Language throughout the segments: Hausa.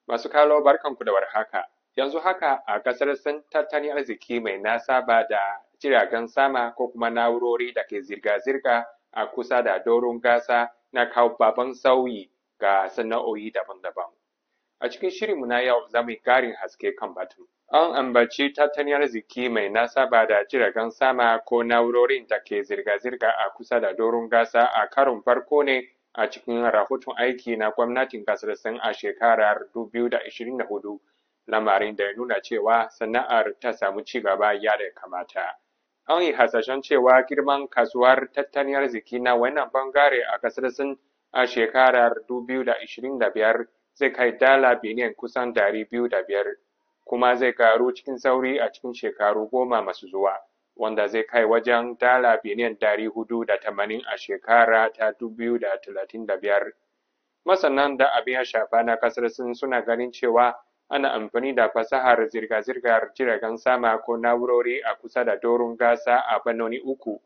Masu kallo, barkanku da warhaka. Yanzu haka a ƙasar Sin, tattalin arziki mai nasaba da jiragen sama ko kuma na'urori da ke zirga-zirga a kusa da doron ƙasa na kawo babban sauyi ga sana'o'i daban-daban. A cikin shirinmu na yau, za mu yi ƙarin haske kan batun. An ambaci tattalin arziki mai nasaba da jiragen sama ko na'urorin da ke zirga-zirga a kusa da doron ƙasa a karon farko ne a cikin rahoton aiki na gwamnatin ƙasar Sin a shekarar 2024, lamarin da ya nuna cewa sana'ar ta samu ci gaba yadda ya kamata. An yi hasashen cewa girman kasuwar tattalin arziki na wannan bangare a ƙasar Sin a shekarar 2025 zai kai dala biliyan kusan 205, kuma zai karu cikin sauri a cikin shekaru 10 masu zuwa, wanda zai kai wajen dala biliyan 480 a shekara ta 2035. Masanan da abin ya shafa na ƙasar Sin suna ganin cewa ana amfani da fasahar zirga-zirgar jiragen sama ko na'urori a kusa da doron ƙasa a fannoni uku,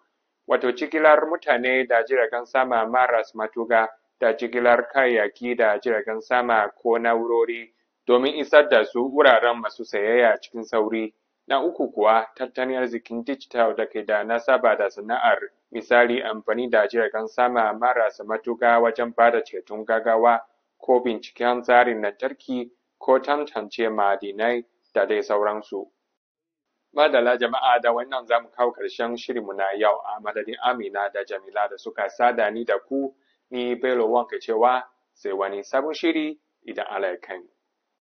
wato jigilar mutane da jiragen sama maras matuƙa da jigilar kayayyaki da jiragen sama ko na'urori domin isar da su wuraren masu sayayya cikin sauri. Na uku kuwa, tattalin arzikin dijital da ke da nasaba da sana'ar, misali amfani da jiragen sama marasa matuƙa wajen ba da ceton gaggawa ko binciken tsarin lantarki ko tantance ma'adinai da dai sauransu. Madalla jama'a, da wannan za mu kawo ƙarshen shirinmu na yau. A madadin Amina da Jamila da suka sada ni da ku, ni Bello Wanka cewa sai wani sabon shiri idan Allah ya kai mu.